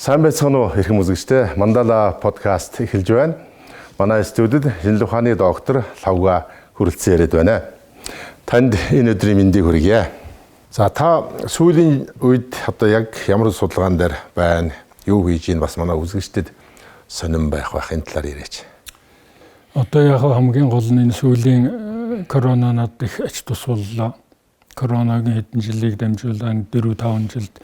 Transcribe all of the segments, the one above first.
Сайн байцгаана уу, эрхэм үзэгчдээ. Мандала подкаст эхэлж байна. Манай студид шинжлэх ухааны доктор Лхавга хүрэлцэн яриад байна. Танд энэ өдрийн мэндийг хүргье. За, та сүүлийн үед одоо яг ямар судалгаан дээр байна? Юу хийж ийн, бас манай үзэгчдэд сонирн байх байх, энэ талаар яриач. Одоо яг хамгийн гол нь энэ сүүлийн корона надад их ач тус боллоо. Коронагийн хэдэн жилийг дамжуулан 4 5 жилд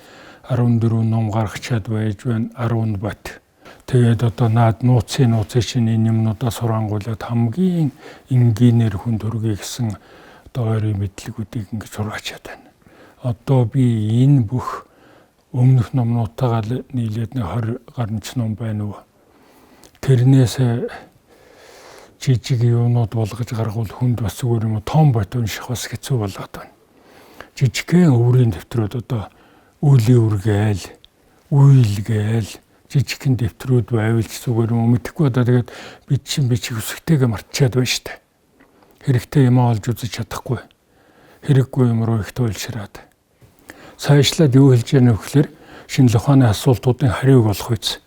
14 ном гаргачаад байж байна. 10 бат. Тэгээд одоо наад нууцын чинь энэ юмнуудаа сурангуулад хамгийн энгийнээр хүн төргий гэсэн одоо ойрын мэдлэгүүдийг ингэж сургаачаад байна. Одоо би энэ бүх өмнөх номнуудтайгаа нийлээд нэг 20 гаруй ном байна уу? Тэрнээс жижиг юунууд болгож гаргавал хүнд бас зүгээр юм уу, том бот унших бас хэцүү болоод байна. Жижигхэн өврийн дэвтрүүд, одоо үлийн үргээл, үйл гээл жижигхэн дэвтрүүд байвал ч зүгээр юм уу, мэдэхгүй, одоо тэгээд бид чинь бичих өсөхтэйгээ мартчаад байна шүү дээ. Хэрэгтэй юм олж үзэж чадахгүй. Хэрэггүй юм руу их туйлшраад. Цаашлаад юу хэлж яах вэ гэхээр шинжлэх ухааны асуултуудын хариуг олох үз.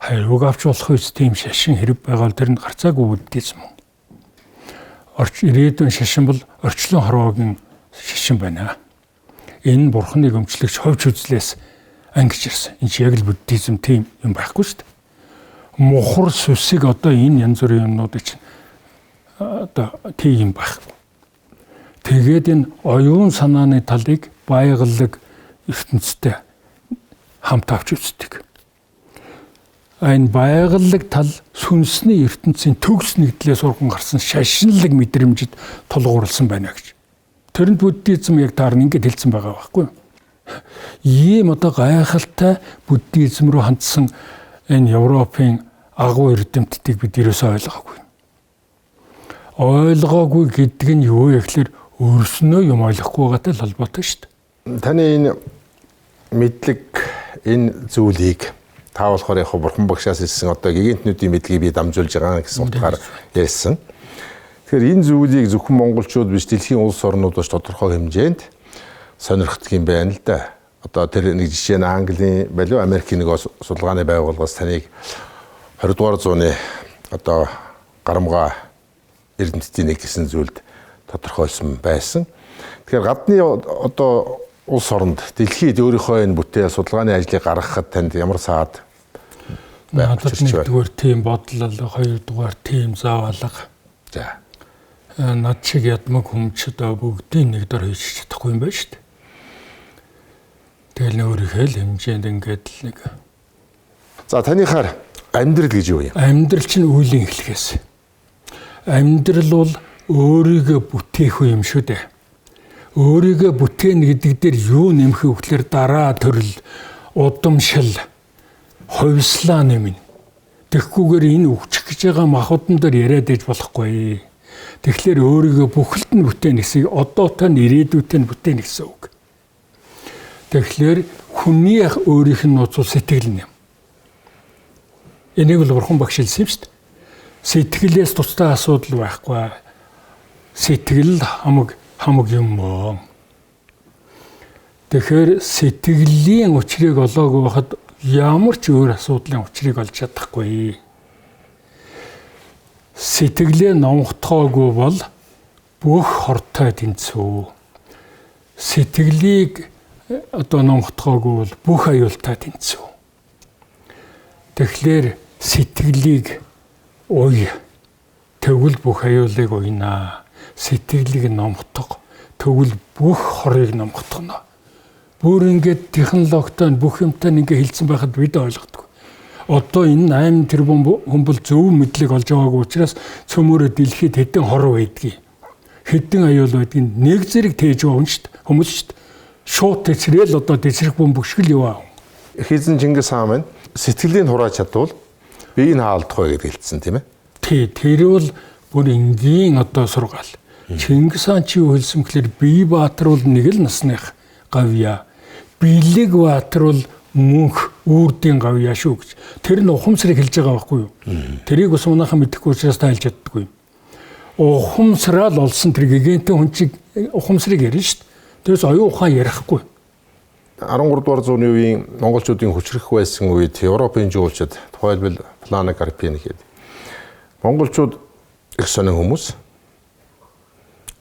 Хариуг авч болох үз, тийм шашин хэрэг байгаа бол тэр нь гарцаагүй буддизм. Ирээдүйн шашин бол орчлон хорвоогийн шашин байна. Энэ бурхныг өмчлөгч ховч үзлээс ангиж ирсэн. Энэ чи яг л буддизм, тийм юм байхгүй шүү дээ. Мухар сүсэг одоо энэ янз бүрийн юмнуудыг чинь одоо тийм юм байхгүй. Тэгээд энэ оюун санааны талыг байгалаг ертөнцтэй хамт авч үздэг. Энэ байгалаг тал сүнсний ертөнцийн төгс нэгдлээс урган гарсан шашинлаг мэдрэмжид тулгуурласан байна гэж. Тэрэнд буддизм яг таарна, ингэж хэлсэн байгаа байхгүй юу? Ийм одоо гайхалтай буддизм руу хандсан энэ Европын агуу эрдэмтдийг бид ерөөсөө ойлгоогүй. Ойлгоогүй гэдэг нь юу вэ гэхээр өөрснөө юм ойлгохгүй байгаатай л холбоотой шүү дээ. Таны энэ мэдлэг, энэ зүйлийг та болохоор яг бурхан багшаас ирсэн одоо гигантнүүдийн мэдлэгийг би дамжуулж байгаа гэсэн утгаар ярьсан. Тэгэхээр энэ зүйлийг зөвхөн монголчууд биш, дэлхийн улс орнууд бас тодорхой хэмжээнд сонирхдаг юм байна л да. Одоо тэр нэг жишээ нь Английн болов Америкийн нэг судалгааны байгууллагаас таныг 20 дугаар зууны одоо гарамгаа эрдэмтдийн нэг гэсэн зүйлд тодорхойлсон байсан. Тэгэхээр гадны одоо улс оронд, дэлхийд өөрийнхөө энэ бүтээл судалгааны ажлыг гаргахад танд ямар саад Надад нэгдүгээр тийм бодлол, хоёрдугаар тийм зав алга. За. Над шиг ядмаг хүмч одоо бүгдийг нэг дор хийж чадахгүй юм байна шүү дээ. Тэгэл өөрийнхөө л хэмжээнд ингээд л нэг. За, таныхаар амьдрал гэж юу юм? Амьдрал чинь үйлийн эхлэхээс. Амьдрал бол өөрийгөө бүтээх юм шүү дээ. Өөрийгөө бүтээн гэдэг дээр юу нэмэх вэ гэхээр дараа төрөл, удамшил, хувьслаа нэмнэ. Тэгэхгүйгээр энэ өвчих гэж байгаа махбодон дээр яриад ээж болохгүй. Тэгэхээр өөрийгөө бүхэлд нь бүтээн гэсэн, одоотой нь ирээдүйтэй нь бүтээн гэсэн үг. Тэгэхээр хүний өөрийнх нь нууц бол сэтгэл нь юм. Энийг л бурхан багш хэлсэн юм шүү дээ. Сэтгэлээс тустай асуудал байхгүй. Сэтгэл хамаг хамаг юм оо. Тэгэхээр сэтгэлийн учрыг олоогүй байхад ямар ч өөр асуудлын учрыг олж чадахгүй. Сэтгэлээ номготгоогүй бол бүх хортой тэнцүү. Сэтгэлийг одоо номготгоогүй бол бүх аюултай тэнцүү. Тэгэхээр сэтгэлийг уй, тэгвэл бүх аюулыг уйнаа. Сэтгэлийг номготго, тэгвэл бүх хорыг номготгоно. Бүр ингээд технологитой бүх юмтай ингээ хэлсэн байхад бид ойлгодог. Одоо энэ 8 тэрбум хүн бол зөв мэдлэг олж байгаагүй учраас цөмөөрөө дэлхийд хэдэн хор байдгийг, хэдэн аюул байдгийг нэг зэрэг тээж явна шүү дээ. Хүмүүс шүү дээ. Шууд тэцрээл одоо тэцрэх бөмбөг шиг л яваа. Хизэн Чингис хаан маань сэтгэлийн хурааж чадвал биеийг хаалдах бай гэдээ хэлсэн, тийм ээ? Тий, тэр бол бүр энгийн одоо сургаал. Чингис хаан чи юу хэлсэн гэхээр бие баатар бол нэг л насных гавья. Бэлэг баатар бол мөнх үрдийн гавьяа шүү гэж. Тэр нь ухамсарыг хэлж байгаа байхгүй юу? Тэрийг бас манайхан мэдэхгүй учраас та хэлж чаддаггүй. Ухамсараа л олсон тэр гигантын хүн чиг ухамсарыг ярина шүү дээ. Тэрээс оюун ухаан ярихгүй. 13 дугаар зууны үеийн монголчуудын хүчрэх байсан үед Европын жуулчид, тухайлбал Плана Карпин гээд монголчууд их сонин хүмүүс,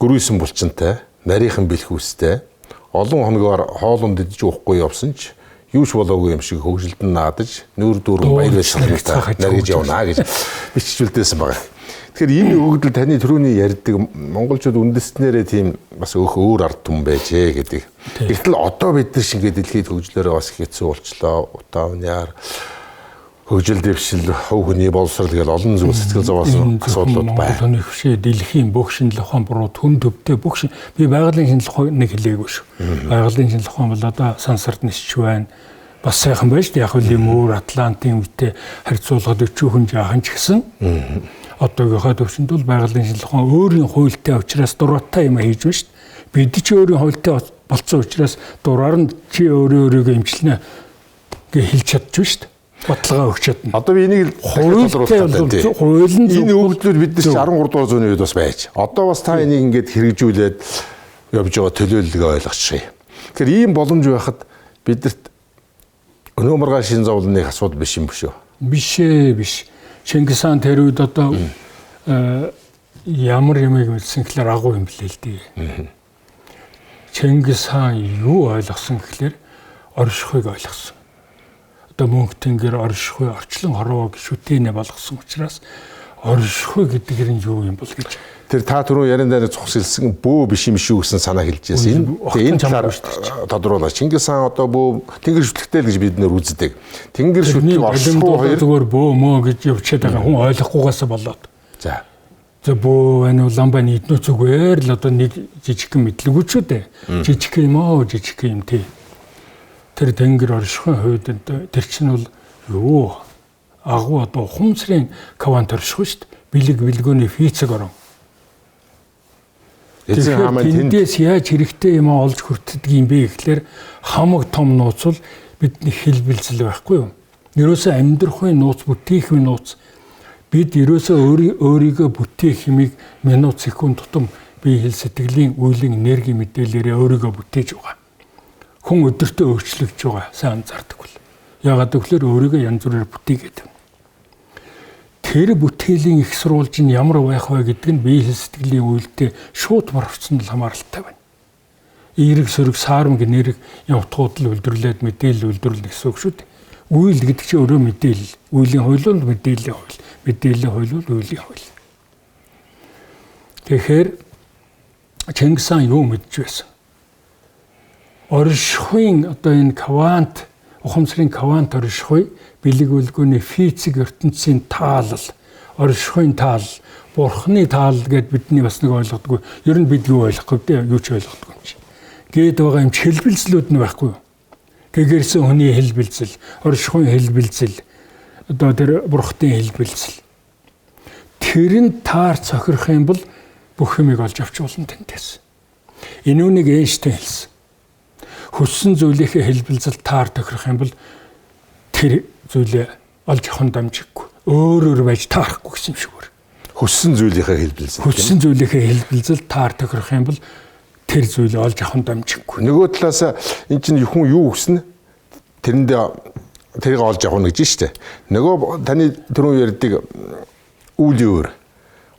гөрүйсэн булчинтай, нарийнхан бэлхүүстэй, олон хоногоор хоолунд идэж уухгүй явсан ч юу ч болоогүй юм шиг хөгжилдөн наадаж, нүүр дүүрэн баяр баясгалантай наргиж явна гэж биччихүүлдээсэн байгаа. Тэгэхээр энэ өгөгдөл таны түрүүний ярьдаг монголчууд үндэстнэрээ тийм бас өөр ард түмэн байжээ гэдэг. Гэтэл одоо бид нар шингээ дэлхийд хөгжлөөрөө бас хэцүү болчлоо. Утаа уньяар хөгжил дэвшил, хувь хүний боловсрол гэл олон зүйл сэтгэл зовоос асуудлууд байна. Монгол хүний хвшээ дэлхийн бүх шинжлэх ухаан буруу түн төвтэй бүх би байгалийн шинжлэх ухааныг хэлээгүй шүү. Байгалийн шинжлэх ухаан бол одоо сансарт нисч байна. Бас сайхан байж шүү. Яг үл юм өөр Атлантын үедээ харьцуулахад өчүүхэн жаахан ч гэсэн одоогийнхоо төвшөнд бол байгалийн шинжлэх ухаан өөрийн хуультай учраас дураатай юм хийж байна шүү дээ. Бид ч өөрийн хуультай болцсон учраас дураар нь чи өөрөө өөрийгөө эмчилнэ гэж хэлж чадчих шүү дээ. Баталгаа өгч чадна. Одоо би энийг хуультай хууль нь энэ өгөгдлүүд бид нар 13 дугаар зууны үед бас байж. Одоо бас та энийг ингээд хэрэгжүүлээд явж байгаа төлөөллөгөө ойлгочихъя. Тэгэхээр ийм боломж байхад бидэрт өнөө маргааш шин зовлоныг асуудал биш юм шүү. Биш ээ, биш. Чингис хаан тэр үед одоо ямар юмыг мэдсэн гэхлээр агуу юм блээ л дээ. Чингис хаан юу ойлгосон гэхлээр оршихуйг ойлгосон. Одоо мөнх тэнгэр оршихуй орчлон хорвоо шүтэнэ болгосон учраас оршихуй гэдэг нь юу юм бол гэж. Тэр та түрүү ярин дээр цухс хэлсэн бөө биш юм шүү гэсэн санаа хэлж байсан. Энэ талаар тодруулаа. Чингис хаан одоо бөө тэнгэр шүтлэгтэй л гэж бид нэр үздэг. Тэнгэр шүтлэг оршихуй хоёр зүгээр бөө мөө гэж явчихад байгаа хүн ойлгохгүйгээс болоод. За. За бөө байна уу лам байна эднүү зүгээр л одоо нэг жижигхэн мэдлэггүй ч үү дээ. Жижиг юм аа жижиг юм тий. Тэр тэнгэр оршихуй хувьд тэр чинь бол юу агуу одоо ухамсарын квант оршихуй шүү дээ. Бэлэг бэлгөөний физик орон. Эзэн хаан тэндээс яаж хэрэгтэй юм олж хүртдэг юм бэ гэхлээр хамаг том нууц бол бидний хэлбэлзэл байхгүй юу? Ерөөсөө амьдрахын нууц, бүтээхийн нууц. Бид ерөөсөө өөрийгөө бүтээх юмыг минут секунд тутам бие хэл сэтгэлийн үйлийн энерги мэдээлэлээр өөрийгөө бүтээж байгаа. Хүн өдөртөө өөрчлөгдөж байгаа. Сайн анзаардаг бол. Яагаад гэвэл өөрийгөө янз бүрээр бүтээгээд. Тэр бүтээлийн их сурвалж нь ямар байх вэ гэдэг нь бие хэл сэтгэлийн үйлдэл шууд борцсон л хамааралтай байна. Эерэг сөрөг саарамг нэрэг явтгууд л үйлдвэрлээд мэдээлэл үйлдвэрлэнэ гэсэн үг шүү дээ. Үйл гэдэг чинь өөрөө мэдээлэл. Үйлийн хууль бол мэдээллийн хууль. Мэдээллийн хууль бол үйлийн хууль. Тэгэхээр Чингис хаан юу мэдж байсан? Оршихуйн одоо энэ квант ухамсарын квант оршихуй бэлэг үлгөөний физик ертөнцийн таалал, оршихуйн таалал, бурхны таалал гэд бидний бас нэг ойлгодгүй. Ер нь бид юу ойлгохгүй дээ, юу ч ойлгодгүй юм чи. Гээд байгаа юм хэлбэлзлүүд нь байхгүй юу? Гэгэрсэн хүний хэлбэлзэл, оршихуйн хэлбэлзэл, одоо тэр бурхны хэлбэлзэл. Тэр нь таар цохирох юм бол бүх юмыг олж авч болно тэндээс. Энэ үнийг Эйнштейн хэлсэн. Хүссэн зүйлийнхээ хэлбэлзэл таар тохирох юм бол тэр зүйлээ олж авах нь дамжиггүй. Өөрөөр байж таарахгүй гэсэн юм шиг байна. Хүссэн зүйлийнхээ хэлбэлзэл. Хүссэн зүйлийнхээ хэлбэлзэл таар тохирох юм бол тэр зүйлээ олж авах нь дамжиггүй. Нөгөө талаас эн чинь хүн юу хүснэ тэрэндээ тэрийг олж авах нь гэж шүү дээ. Нөгөө таны түрүүн ярьдаг үлийн өөр.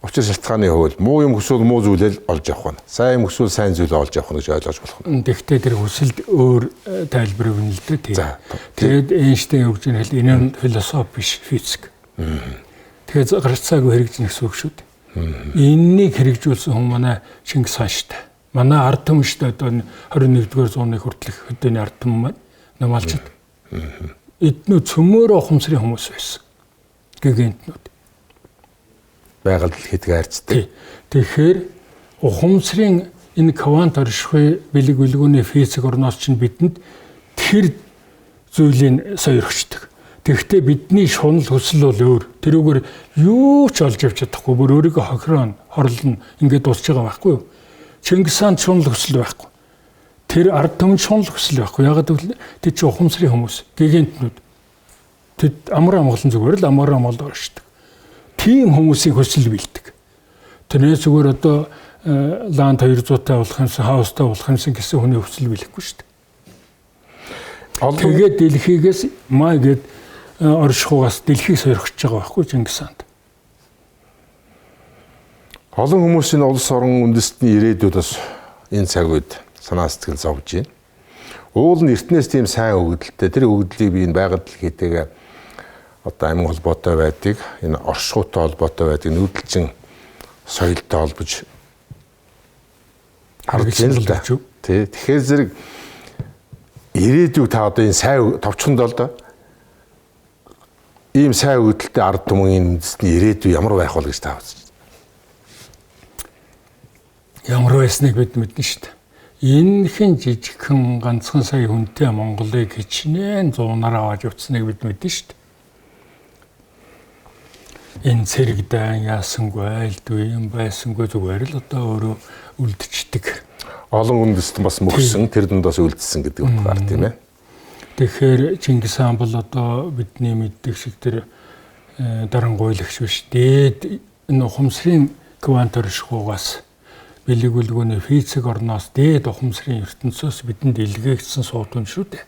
Учир шалтгааны хууль муу юм хүсвэл муу зүйлээ олж авах нь. Сайн юм хүсвэл сайн зүйлээ олж авах нь гэж ойлгож болох нь. Тэгэхдээ тэр хүсэлд өөр тайлбар өгнө л дээ тий. Тэгээд Эйнштейн өгж байгаа хэл энэ нь философи биш, физик. Тэгэхээр гарцаагүй хэрэгжинэ гэсэн үг шүү дээ. Энэнийг хэрэгжүүлсэн хүн манай Чингис хаан шүү дээ. Манай ард түмэн шүү дээ. Одоо 21-р зууны хүртэлх хөдөөний ард түмэн маань намаалчд. Эднүү цөмөөрөө ухамсарын хүмүүс байсан. Гигантнууд. Байгаль дэлхийд хайрцдаг. Тэгэхээр ухамсарын энэ квант оршихуй бэлэг бэлгүүний физик орноос чинь бидэнд тэр зүйлийг сойрхчдаг. Тэгэхдээ бидний шунал хүсэл бол өөр. Тэрүүгээр юу ч олж авч чадахгүй. Бүр өөрийгөө хохироо, хорлоно ингээд дуусч байгаа байхгүй юу? Чингис хаан шунал хүсэл байхгүй. Тэр ард түмэн шунал хүсэл байхгүй. Ягаад гэвэл тэд чи ухамсарын хүмүүс, гигантнууд. Тэд амар амгалан зүгээр л амар амгалан оршдог. Тийм хүмүүсийн хүсэл бэлдэг. Тэрнээс зүгээр одоо ланд 200-тай болох юмсан, хаустай болох юмсан гэсэн хүний хүсэл бэлэхгүй шүү дээ. Тэгээд дэлхийгээс маа гээд оршихугаас дэлхийг сойрхож байгаа байхгүй Чингис хаанд. Олон хүмүүсийн улс орон үндэстний ирээдүйд бас энэ цаг үед санаа сэтгэл зовж байна. Уул нь эртнээс тийм сайн өгөгдөлтэй. Тэр өгөгдлийг би энэ байгаль дэлхийтэйгээ одоо амин холбоотой байдаг, энэ оршихуйтай холбоотой байдаг, нүүдэлчин соёлтой холбож харж байна л да. Тий. Тэгэхээр зэрэг ирээдүйг та одоо энэ сайн товчхонд л доо ийм сайн өгөгдөлтэй ард түмэн үндэстний ирээдүй ямар байх вэ гэж та үзэж байна. Ямар байсныг бид мэднэ шүү дээ. Энэхэн жижигхэн ганцхан сая хүнтэй Монголыг хичнээн зуунаар аваад явцсныг бид мэднэ шүү дээ. Энэ цэрэг дайн яасангүй, айлдгүй юм байсангүй, зүгээр л одоо өөрөө үлдчихдэг. Олон үндэстэн бас мөхсөн, тэр дундаас үлдсэн гэдэг утгаар тийм ээ. Тэгэхээр Чингис хаан бол одоо бидний мэддэг шиг тэр дарангуйлагч биш. Дээд энэ ухамсарын квант оршихугаас бэлэг үлгөөний физик орноос дээд ухамсарын ертөнцөөс бидэнд илгээгдсэн суудун шүү дээ.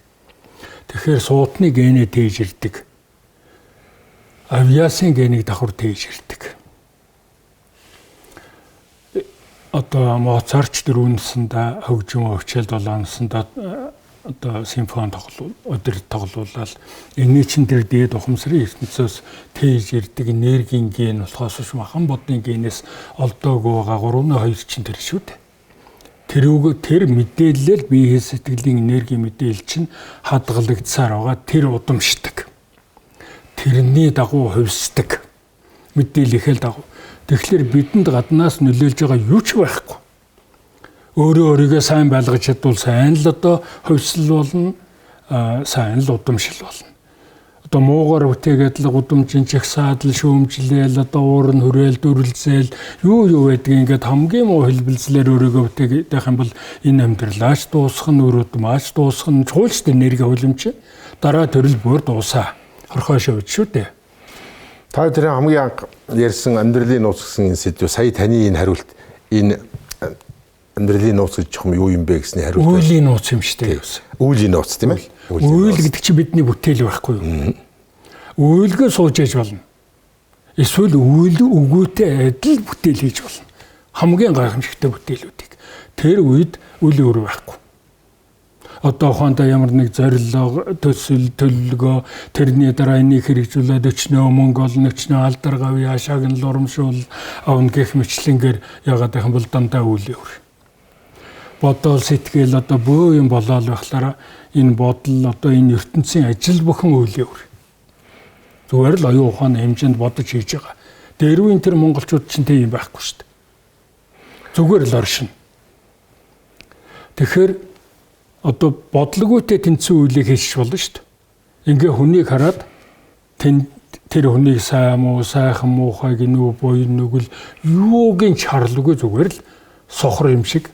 Тэгэхээр суудны генээ тээж ирдэг. Авиасын генийг давхар тээж ирдэг. Одоо Моцарт 4 насндаа хөгжим өвчөл 7 насндаа одоо симфони тоглол, өдөр тоглуулаад энэний чинь тэр дээд ухамсарын ертөнцөөс тээж ирдэг энергийн ген болохоос биш махан бодны генээс олдоогүй байгаа 3.2 чинь тэр шүү дээ. Тэр тэр мэдээлэл бие сэтгэлийн энергийн мэдээлэл чинь хадгалагдсаар байгаа, тэр удамшдаг. Тэрний дагуу хувьсдаг. Мэдээлэл дагуу. Тэгэхээр бидэнд гаднаас нөлөөлж байгаа юу ч байхгүй. Өөрөө өөрийгөө сайн байлгаж чадвал сайн л одоо хувьсэл болно, сайн л удамшил болно. Одоо муугар бүтээгээд л гудамжин чагсаад л шүүмжлээл одоо уур нь хүрээл дүрлзээл юу юу байдгийг ингээд хамгийн муу хэлбэлзлээр өөрийгөө бүтээгээд байх юм бол энэ амьдралаач дуусах нь, үр удмаач дуусах нь, чуулчд энерги хөлөмч дараа төрөл бүр дуусаа. Хорхоо шивж шүү дээ. Та тэр хамгийн анх ярьсан амьдралын нууц гэсэн энэ сэдв сая таны энэ хариулт энэ амьдралын нууц гэж юм юу юм бэ гэсний хариулт. Үйлийн нууц юм шүү дээ. Үйлийн нууц тийм ээ. Үйл гэдэг чинь бидний бүтээл байхгүй юу? Үйлгээ сууж яж болно. Эсвэл үйл өгөөтэй адил бүтээл хийж болно. Хамгийн гайхамшигтай бүтээлүүдийг. Тэр үед үл өөр байхгүй. Одоо ухаандаа ямар нэг зорилго, төсөл, төлөвлөгөө, тэрний дараа энийг хэрэгжүүлээд өчнөө мөнгө олно, өчнөө алдар гавьяа, шагнал урамшуул авна гэх мэтлэнгээр яагаад юм бол дандаа үйл өөр. Бодоол сэтгэл одоо бөө юм болоол байхлаараа энэ бодол одоо энэ ертөнцийн ажил бүхэн үйл өөр. Зүгээр л оюун ухааны хэмжээнд бодож хийж байгаа. Дэрвийн тэр монголчууд чинь тийм юм байхгүй шүү дээ. Зүгээр л оршино. Тэгэхээр одоо бодлогоотой тэнцэн үйлийг хийчих болно шүү дээ. Ингээ хүнийг хараад тэр хүнийг сайн муу, сайхан муухай гинүү буян нүгэл юуг нь чарлаагүй зүгээр л сохор юм шиг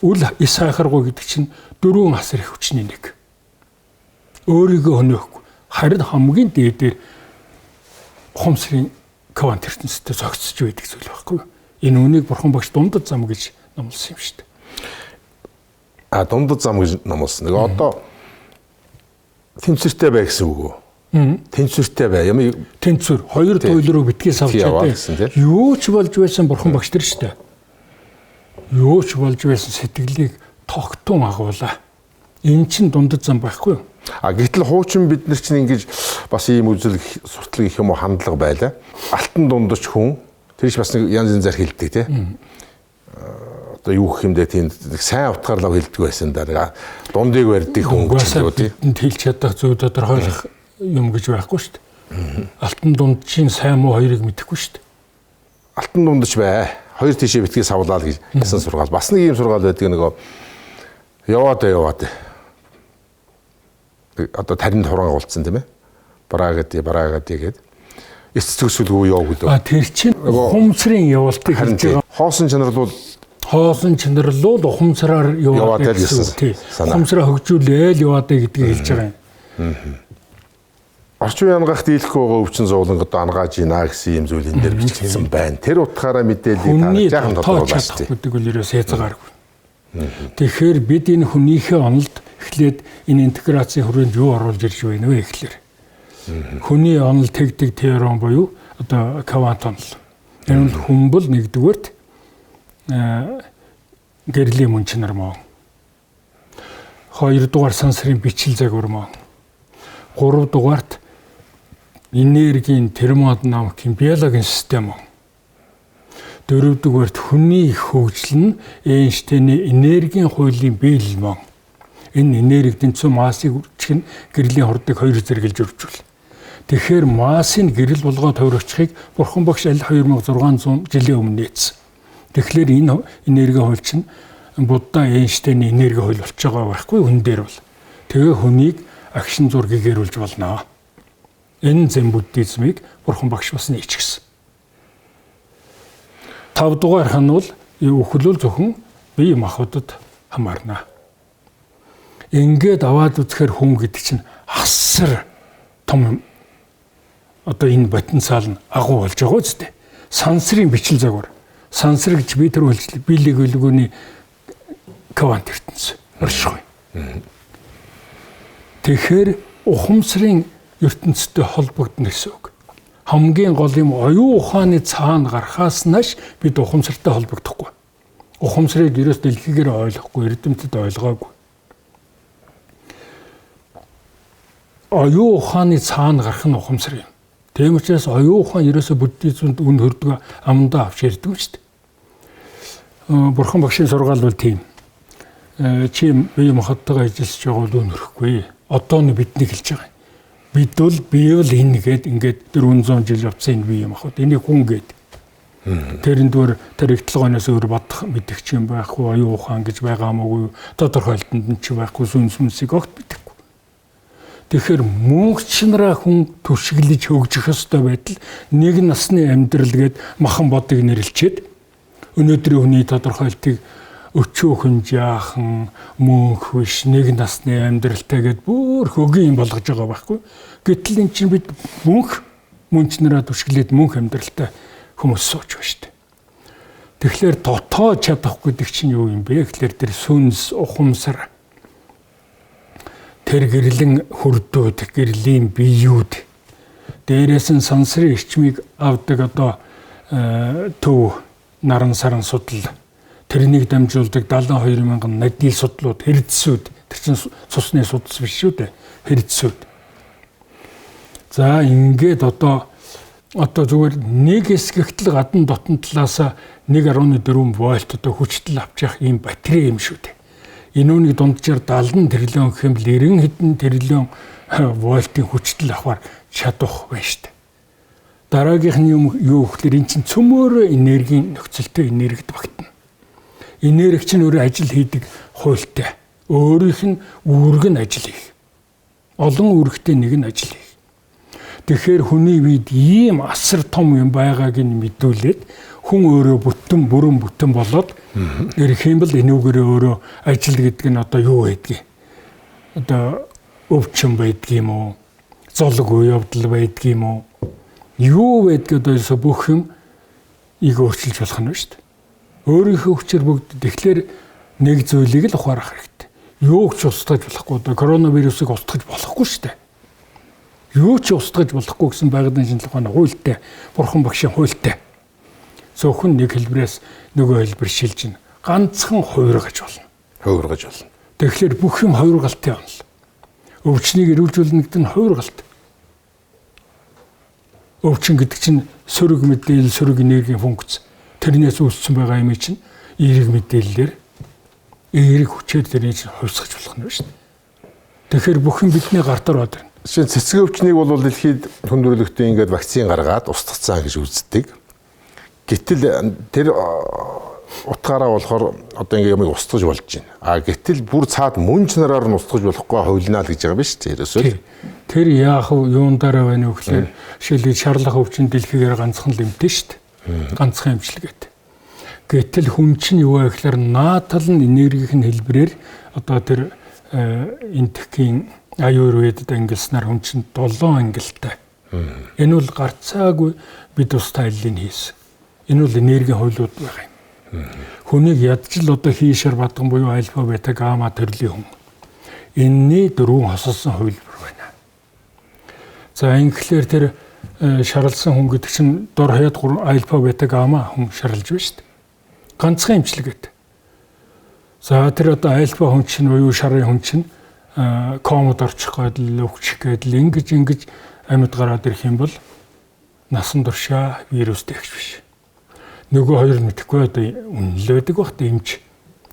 үл эс сайхаргүй гэдэг чинь дөрвөн асар их хүчний нэг. Өөрийгөө хөнөөхгүй. Харин хамгийн дээдээр ухамсарын квант ертөнцтэй зохицож байдаг зүйл байхгүй юу? Энэ үнийг бурхан багш дундад зам гэж номлосон юм шүү дээ. А дундад зам гэж номлосон. Нэг одоо тэнцвэртэй бай гэсэн үг үү? Тэнцвэртэй бай. Юм тэнцвэр хоёр туйл руу битгий савж чадаа. Юу ч болж байсан бурхан багш тэр шүү дээ. Юу ч болж байсан сэтгэлийг тогтун агуулаа. Энэ чинь дундад зам байхгүй юу? А гэтэл хуучин бид нар чинь ингэж бас ийм үзэл суртлаг гэх юм уу хандлага байлаа. Алтан дундаж хүн тэр ч бас нэг янз янзаар хэлдэг тий. Одоо юу гэх юм бэ тийм сайн утгаар лав хэлдэг байсан да. Нэг дундыг барьдаг хүн гэж үү тий. Тэнд хэлж чадах зүйл тодорхойлох юм гэж байхгүй шүү дээ. Алтан дунджийн сайн муу хоёрыг мэдэхгүй шүү дээ. Алтан дундаж бай. Хоёр тийшээ битгий савлаа л гэж гэсэн сургаал. Бас нэг ийм сургаал байдаг нөгөө яваад. Одоо таринд хураан уулзсан тийм ээ. Бараагаад гээд эц төгсгөлгүй яв гэлөө. А тэр чинь ухамсарын явуултыг хэлж байгаа. Хоосон чанарлуул ухамсараар яваад гэсэн. Ухамсараа хөгжүүлээл яваад гэдгийг хэлж байгаа юм. Орчин үеийн ангах дийлэхгүй байгаа өвчин зуулан одоо ангааж ийна гэсэн юм зүйл энэ дээр бичигдсэн байна. Тэр утгаараа мэдээллийг та жаахан тодруулаач гэдэг бол ерөөс хязгааргүй. Тэгэхээр бид энэ хүнийхээ онолд Эхлээд энэ интеграцийн хүрээнд юу оруулж ирж байна вэ гэхлээр хүний онол тэгдэг теорем буюу одоо квант онол. Энэ бол хүмүүл нэгдүгээрт гэрлийн мөн чанар мөн. Хоёрдугаар сансрын бичил загвар мөн. Гуравдугаарт энергийн термодинамикийн биологийн систем мөн. Дөрөвдүгээрт хүний хөгжил нь Эйнштейний энергийн хуулийн биелэл мөн. Энэ энерги дэнцүү массыг үржих нь гэрлийн хурдыг хоёр зэрэгэлж өржүүл. Тэгэхээр массын гэрэл болгоод тойрогчхыг Бурхан багш аль 2600 жилийн өмнө нээсэн. Тэгэхээр энэ энергийн хууль чинь Будда Эйнштейний энерги хууль болчих байгаа байхгүй хүн дээр бол. Тэгээ хүнийг агшин зур гэгэрүүлж болно. Энэ зэн буддизмыг Бурхан багш бас нээчихсэн. 5 дугаарх нь бол үхэл бол зөвхөн бие махбодод хамаарна. Ингээд аваад үзэхээр хүн гэдэг чинь асар том одоо энэ потенциал нь агуу болж байгаа үстэй. Сансрын бичил загвар. Сансар гэж би тэр хэлжлээ. Биелэг өлгөөний квант ертөнц оршихуй. Тэгэхээр ухамсарын ертөнцтэй холбогдно гэсэн үг. Хамгийн гол юм оюун ухааны цаана гарахаас нааш бид ухамсартай холбогдохгүй. Ухамсарыг ерөөс дэлхийгээр ойлгохгүй, эрдэмтэд ойлгоогүй. Оюун ухааны цаана гарах нь ухамсар юм. Тийм учраас оюун ухаан ерөөсө буддизмд үн хөрдөг амдаа авч ярьдаг юм шүү дээ. Бурхан багшийн сургаал бол тийм. Чи бие махбодтойгоо ажиллаж байгаа бол үн хөрөхгүй. Одоо нь бидний хэлж байгаа юм. Бид бол бие бол энэ гээд ингээд 400 жил явцсан энэ бие махбод. Энийг хүн гээд. Тэрэн дээр тэр ихтлгооноос өөр бодох мэдгч юм байхгүй, оюун ухаан гэж байгаа юм уу? Тодорхойлтонд нь ч байхгүй, сүнс сүнсийг огт мэдэхгүй. Тэгэхээр мөнх чанараа хүн түшиглэж хөгжих ёстой байдал нэг насны амьдрал гээд махан бодыг нэрлчээд өнөөдрийн хүний тодорхойлтыг өчөөхөн жаахан мөнх биш нэг насны амьдралтай гээд бүр хөгийн юм болгож байгаа байхгүй. Гэтэл эн чинь бид мөнх мөн чанараа түшиглээд мөнх амьдралтай хүмүүс сууж байна шүү дээ. Тэгэхээр дотоод чадах гэдэг чинь юу юм бэ? Тэгэхээр тэр сүнс, ухамсар, тэр гэрлэн хөрдүүд, гэрлийн биеүд, дээрээс нь сансрын эрчмийг авдаг одоо төв наран саран судал, тэрнийг дамжуулдаг 72 мянган надил судлууд, хэрдсүүд, тэр чинь цусны судас биш шүү дээ, хэрдсүүд. За ингээд одоо зүгээр нэг хэсэгтэл гадна дотн талаас 1.4 вольт одоо хүчтэл авчих ийм батарей юм шүү дээ. Энэ үүнийг дунджаар 70 триллион гэх юм бол 90 хэдэн триллион вольтын хүчтэл авахар чадах байна шүү дээ. Дараагийнх нь юм юу гэхээр эн чинь цөмөөрөө энергийн нөхцөлтэй энергид багтана. Энерги чинь өөрөө ажил хийдэг хуультай. Өөрийнх нь үүрэг нь ажил хийх. Олон үүрэгтэй нэг нь ажил хийх. Тэгэхээр хүний бид ийм асар том юм байгааг нь мэдүүлээд хүн өөрөө бүтэн бүрэн бүтэн болоод ирэх юм бол энүүгээрээ өөрөө ажил гэдэг нь одоо юу байдгийг, одоо өвчин байдгийг юм уу, золог үе явдал байдгийг юм уу, юу байдгийг одоо ерөөсө бүх юм ийг өөрчилж болох нь шүү дээ. Өөрийнхөө хүчээр бүгд. Тэгэхээр нэг зүйлийг л ухаарах хэрэгтэй. Юу ч устгаж болохгүй. Одоо коронавирусыг устгаж болохгүй шүү дээ. Юу ч устгаж болохгүй гэсэн байгалийн шинжилгээ ухааны хуультай, Бурхан багшийн хуультай. Зөвхөн нэг хэлбэрээс нөгөө хэлбэр шилжинэ. Ганцхан хувиргаж болно. Хувиргаж болно. Тэгэхээр бүх юм хувиргалтай юм л. Өвчнийг эрүүлжүүлнэ гэдэг нь хувиргалт. Өвчин гэдэг чинь сөрөг мэдээлэл, сөрөг энергийн функц. Тэрнээс үүссэн байгаа юм чинь эерэг мэдээллээр эерэг хүчээр тэрийг чинь хувьсгаж болох нь шүү дээ. Тэгэхээр бүх юм бидний гар дээр байна. Жишээ нь цэцгийн өвчнийг бол дэлхийд хүндрэлтийн ингээд вакцин гаргаад устгацсан гэж үздэг. Гэтэл тэр утгаараа болохоор одоо ингээд юмыг устгаж болж байна. А гэтэл бүр цаад мөн чанараар нь устгаж болохгүй хувилнаа л гэж байгаа юм шүү дээ. Ерөөсөө. Тэр яах вэ? Юун дараа байна вэ гэхлээр жишээлбэл шарлах өвчин дэлхийгээр ганцхан л эмтэй шүү дээ. Ганцхан эмчилгээтэй. Гэтэл хүн чинь юу вэ гэхлээр наатал нь энергийн хэлбэрээр одоо тэр энтхийн аюурведд ангилснаар хүн чинь 7 ангилтай. Энэ бол гарцаагүй бид тусдаа айлыг хийсэн. Энэ бол энергийн хуулиуд байгаа юм. Хүнийг ядч л одоо хийшэр бадган буюу альфа, бета, гамма төрлийн хүн. Энэний дөрвөн хосолсон хувилбар байна. За ингэхлээр тэр шаралсан хүн гэдэг чинь дор хаяад 3 альфа, бета, гамма хүн шаралж байна шүү дээ. Ганцхан эмчилэг гэдэг. За тэр одоо альфа хүн чинь буюу шарын хүн чинь комод орчих гээд л өвчих гээд л ингэж амьд гараад ирэх юм бол насан туршаа вирустэй ихч биш. Нөгөө хоёр мэдэхгүй одоо үнэн л байдаг бах та эмч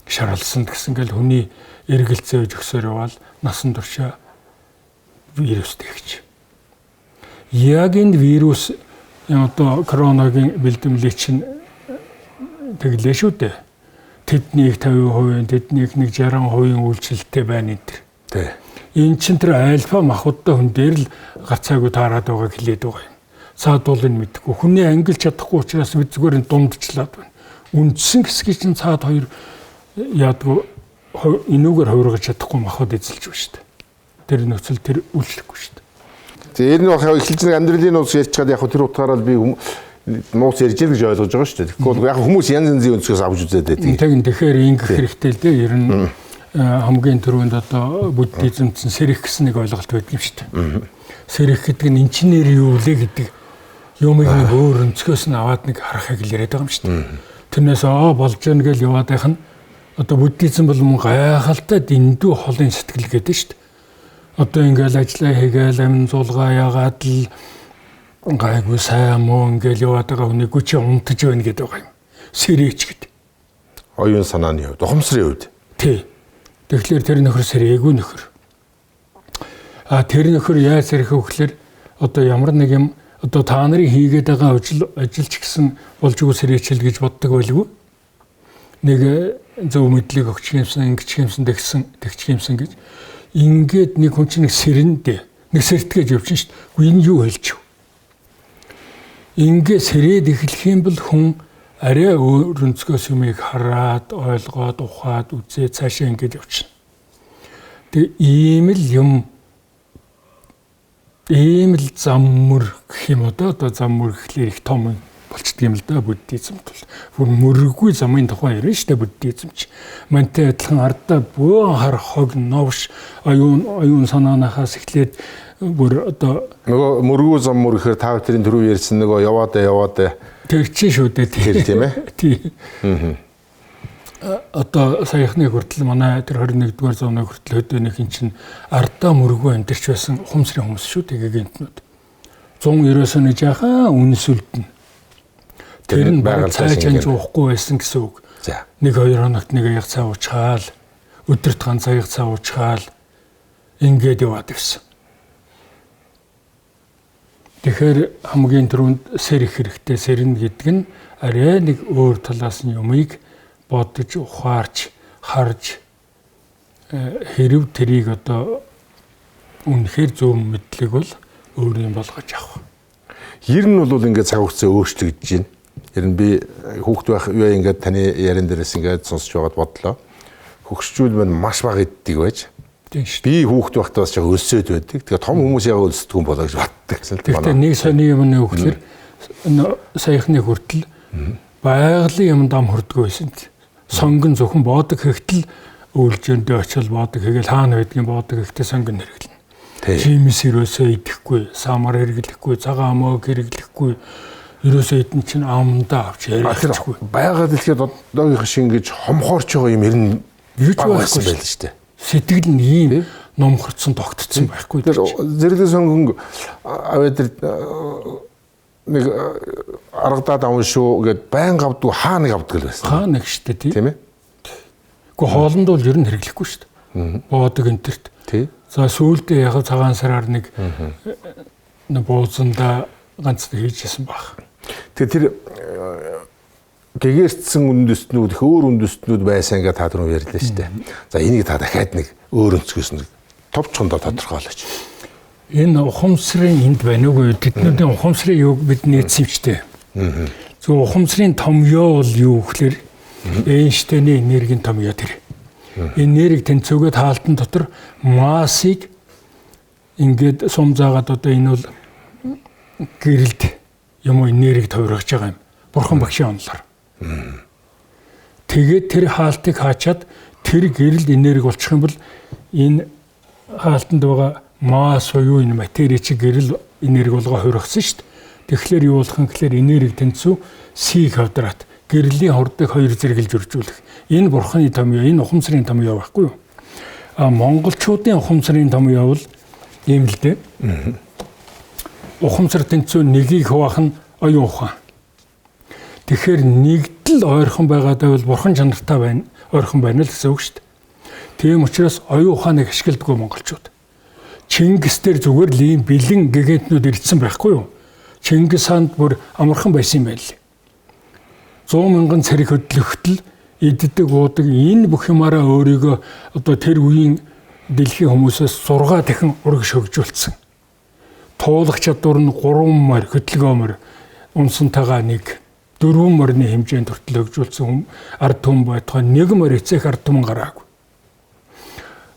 шаралсан гэсэн гэл хүний эргэлзээ өгсөөр яваал насан туршаа вирустэй ихч. Яг энэ вирус одоо коронагийн бэлтгэлийг чинь тэглээ шүү дээ. Тэднийг 50%, тэднийг нэг 60% үйлчлэлтэй байна энэ төр. Тий. Энэ чинь тэр альфа махбодтой хүн дээр л гарцаагүй таарад байгааг хэлээд байгаа юм. Цаад бол энэ мэдэхгүй. Хүний ангилж чадахгүй учраас бид зүгээр нь дундчлаад байна. Үндсэн хэсгийг чинь цаад хоёр яадгүй энүүгээр хувиргаж чадахгүй махбод эзэлж байна шүү дээ. Тэр нөхцөл тэр үйлчлэхгүй шүү дээ. Тэгээ ер нь яг эхэлж нэг амьдралын нууц ярьж чад яг тэр утгаараа би нууц ярьж байгаа гэж ойлгож байгаа шүү дээ. Тэгэхгүй бол яг хүмүүс янз янзын өнцгөөс авч үзээд байдаг. Тэгин тэгэхээр ингэх хэрэгтэй л дээ. Ер нь хамгийн түрүүнд одоо буддизмд сэрэх гэсэн нэг ойлголт байдаг юм шүү дээ. Сэрэх гэдэг нь инженер юу лээ гэдэг юмыг нэг өөр өнцгөөс нь аваад нэг харахыг л яриад байгаа юм шүү дээ. Тэрнээс болж гэн гэж яваад байх нь одоо буддизм бол мөн гайхалтай дэндүү холын сэтгэл гэдэг шүү дээ. Одоо ингээл ажиллаа хийгээл амин зулгаа яагаад л гайгүй сайн муу ингээл яваад байгаа хүнийг чи унтаж байна гэдэг байгаа юм. Сэрээч гэдэг. Оюун санааны хувьд, ухамсарын хувьд. Тий. Тэгэхээр тэр нөхөр сэрээгүй нөхөр. А тэр нөхөр яаж сэрэх вэ гэхээр одоо ямар нэг юм одоо та нарын хийгээд байгаа ажил ч гэсэн болж үгүй сэрээчэл гэж боддог байлгүй. Нэг зөв мэдлэг өгчих юмсан, ингэчих юмсан, тэгсэн, тэгчих юмсан гэж ингээд нэг хүн чинь нэг сэрэндээ нэг сэртгэж явчихна шүү дээ. Үгүй энэ юу хэлж вэ? Ингээ сэрээд эхлэх юм бол хүн арай өөр өнцгөөс юмыг хараад, ойлгоод, ухаад, үзээ цаашаа ингээд явчихна. Тэгээ ийм л юм ийм л зам мөр гэх юм одоо зам мөр гэхлээр их том болчдөг юм л да буддизмд бол. Бүр мөргүй замын тухай ярина шүү дээ буддизм ч. Мантай адилхан ардаа бөөн хар хог новш оюун санааныхаас эхлээд бүр одоо нөгөө мөргүй зам мөр гэхээр та бүхэн түрүү ярьсан нөгөө яваад тэр чинь шүү дээ тэр тийм ээ. Тий. Одоо саяхны хүртэл манай тэр 21-р зууны хүртэл хөдөөнийх ин чинь ардаа мөргүй амьдарч байсан ухамсарын хүмүүс шүү дээ гэнтнүүд. 190-өөс нэг жаахан үнэсүүлдэнэ. Тэр нь баг цай чанж уухгүй байсан гэсэн үг. За. 1-2 хоногт нэг аяг цай уучгаал, өдөрт ганц аяг цай уучгаал ингээд яваад ирсэн. Тэгэхээр хамгийн түрүүнд сэрэх хэрэгтэй. Сэрнэ гэдэг нь арай нэг өөр талаас нь юмыг бодож, ухаарч, харж хэрв тэрийг одоо үнэхээр зөв мэдлэг бол өөр юм болгож авах. Ер нь бол ингээд цаг хугацаа өөрчлөгдөж байна. Ер нь би хүүхэд байх үе ингээд таны яран дээрээс ингээд сонсч байгаад бодлоо. Хөгшчүүл мань маш бага иддэг байж. Тийм шүү. Би хүүхэд байхдаа бас яг өлсөөд байдаг. Тэгээ том хүмүүс яг өлсдөг юм болоо гэж боддог гэсэн л манай. Гэхдээ нэг сони юм нэг хөглөр саяхны хүртэл байгалийн юм дам хүрдгөө байсан. Сонгон зөвхөн боодог хэгтэл өвлжөндөө очил боодог хийгээл хаана байдгийг боодог хэгтээ сонгон хэрэглэнэ. Жимс ерөөсөө идэхгүй, самар хэрэглэхгүй, цагаан амог хэрэглэхгүй. Ерөөсөө эдэн чинь амдаа авч ярихгүй. Байгаад дэлхийд одоогийнх шиг ингэж хомхоорч байгаа юм ер нь байхгүй байл шүү дээ. Сэтгэл нь ийм номхорцсон тогтцсон байхгүй. Тэр зэрлэг сонгон аваад тэр нэг аргадаад авна шүү гэд байнга авдгүй хаа нэг авдаг л байсан. Хаа нэг шүү дээ тий. Тийм ээ. Гэхдээ хоолнд бол ер нь хэрэглэхгүй шүү дээ. Боодог энтерт. Тий. За сүүлдээ яг цагаан сараар нэг буузандаа ганц хийжсэн баг. Тэгээ тэр гэгэрцсэн үндэстнүүд их өөр үндэстнүүд байсан ингээд та түрүү ярьлаа шүү дээ. За энийг та дахиад нэг өөр өнцгөөс нэг товчхондоо тодорхойлооч. Энэ ухамсарын энд байна уугүй тэднүүдийн ухамсарын юуг бид нээсэн юм ч дээ. Зөв ухамсарын томьёо бол юу гэхээр Эйнштейний энергийн томьёо тэр. Энерги тэнцвүүгээд хаалтан дотор массыг ингээд сум заагаад одоо энэ бол гэрэлд юм уу энерги товрогч байгаа юм. Бурхан багшийн онолоор. Тэгээд тэр хаалтыг хаачаад тэр гэрэлд энерги болчих юм бол энэ хаалтанд байгаа масс буюу энэ матери чи гэрэл энерги болгоо хувиргасан шүү дээ. Тэгэхээр юу болох юм гэхээр энерги тэнцүү C квадрат гэрлийн хурдыг хоёр зэрэглэж үржүүлэх. Энэ бурхны томьёо, энэ ухамсарын томьёо байхгүй юу? А монголчуудын ухамсарын томьёо бол ийм л дээ. Ухамсар тэнцүү нэгийг хуваах нь оюун ухаан. Тэгэхээр нэгдэл ойрхон байгаад байвал бурхан чанартай байна, ойрхон байна л гэсэн үг шүү дээ. Тийм учраас оюун ухааныг ашигладаггүй монголчууд. Чингис дээр зүгээр л ийм бэлэн гигантнууд ирсэн байхгүй юу? Чингис хаанд бүр амархан байсан юм байл. 100 мянган цэрэг хөдлөхтөл иддэг уудаг энэ бүх юмараа өөрийгөө одоо тэр үеийн дэлхийн хүмүүсээс 6 дахин урагш хөгжүүлсэн. Туулах чадвар нь 3 морь хөдөлгөөн морь унсантайгаа нэг 4 морины хэмжээнд хүртэл хөгжүүлсэн ард түмэн байтугай нэг морь эцээх ард түмэн гараагүй.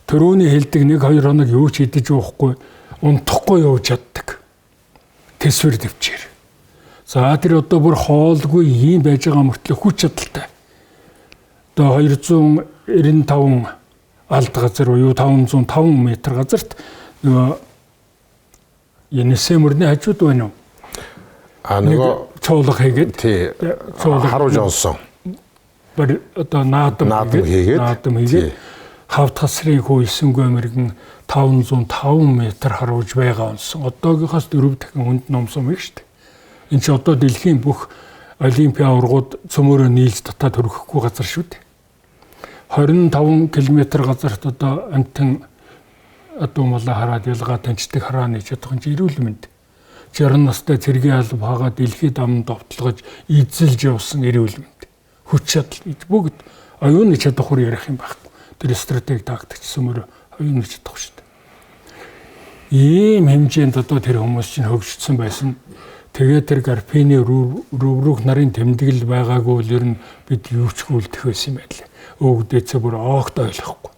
Төрөөний хэлдэг 1-2 хоног юу ч идэж уухгүй унтахгүй явж чаддаг. Тэсвэр төвчээр. За тэр одоо бүр хоолгүй ийм байж байгаа мөртлөө хүч чадалтай. Одоо 295 алд газар буюу 505 м газарт нөгөө Енисей мөрний хажууд байна уу? А нөгөө цуулга хийгээд тий цуулга харуулж онсон. Одоо наадам хийгээд хавт хасрын хүү 9 мэрэгэн 505 м харуулж байгаа онсон. Одоогийнхоос 4 дахин хүнд номсон мэг шүү дээ. Энэ чи одоо дэлхийн бүх олимпийн аваргууд цөмөөрөө нийлж татаад хөрөхгүй газар шүү дээ. 25 км газарт одоо амтан адуумалаа хараад ялгаа таньчдаг харааны чадах нь эрүүл мэнд. 60 настай цэргийн алба хагаа дэлхийд амд довтлогож эзэлж явсан эрүүл мэнд. Хүч чадал бүгд оюуны чадвар ярих юм байхгүй. Тэр стратеги тактик цөмөөрөө оюуны чадвар шүү дээ. Ийм хэмжээнд одоо тэр хүмүүс чинь хөгжсөн байсан. Тэгээд тэр Гарпины рүүрүүх нарын тэмдэглэл байгаагүй л ер нь бид юу ч үлдэх байсан юм байл. Өвгдээцээ бүр оогт ойлгохгүй.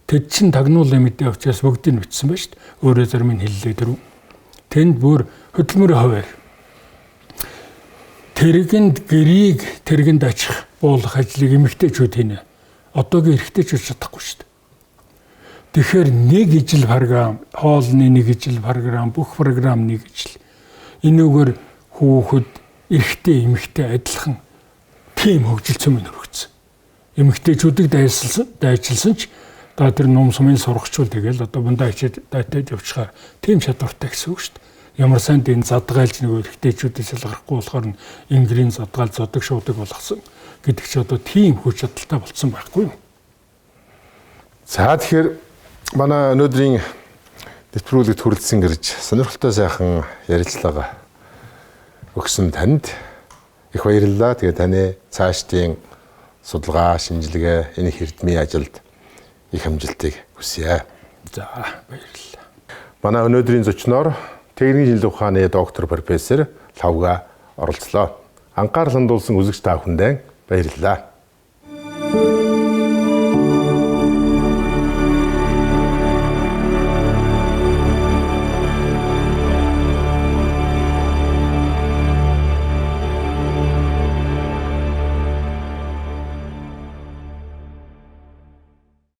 Тэд чин тагнуулын мэдээ учраас бүгдийг нь бичсэн байж шүү дээ. Өөрөө зарим нь хэллээ дөрөв. Тэнд бүр хөдөлмөрийн хуваар. Тэргэнд гэрийг тэргэнд ачих буулгах ажлыг эмэгтэйчүүд хийнэ. Одоогийн эрэгтэйчүүд чадахгүй шүү дээ. Тэгэхээр нэг ижил програм, хоолны нэг ижил програм, бүх програм нэг ижил. Энүүгээр хүүхэд эрэгтэй эмэгтэй адилхан тийм хөгжил цөмөн өргөцсөн. Эмэгтэйчүүдийг дайчилсан ч одоо тэр ном сумын сургачул тэгэл одоо бундаа хичээд дайтаад явчихаар тийм чадвартай гэсэн үг шүү дээ. Ямар санд энэ задгайлж нөгөө эрэгтэйчүүдээс ялгархгүй болохоор нь ингрийн задгаал зодог шуудаг болгосон гэдэг чи одоо тийм хүч чадалтай болцсон байхгүй юу? За тэгэхээр манай өнөөдрийн нэвтрүүлэгт хүрэлцэн ирж сонирхолтой сайхан ярилцлага өгсөн танд их баярлалаа. Тэгээ таны цаашдын судалгаа, шинжилгээ, энэ хэрдмийн ажилд их амжилтыг хүсье. За баярлалаа. Манай өнөөдрийн зочноор техникийн шинжилгээ ухааны доктор профессор Лхавга оролцлоо. Анхаарал хандуулсан үзэгч та бүхэндээ баярлалаа.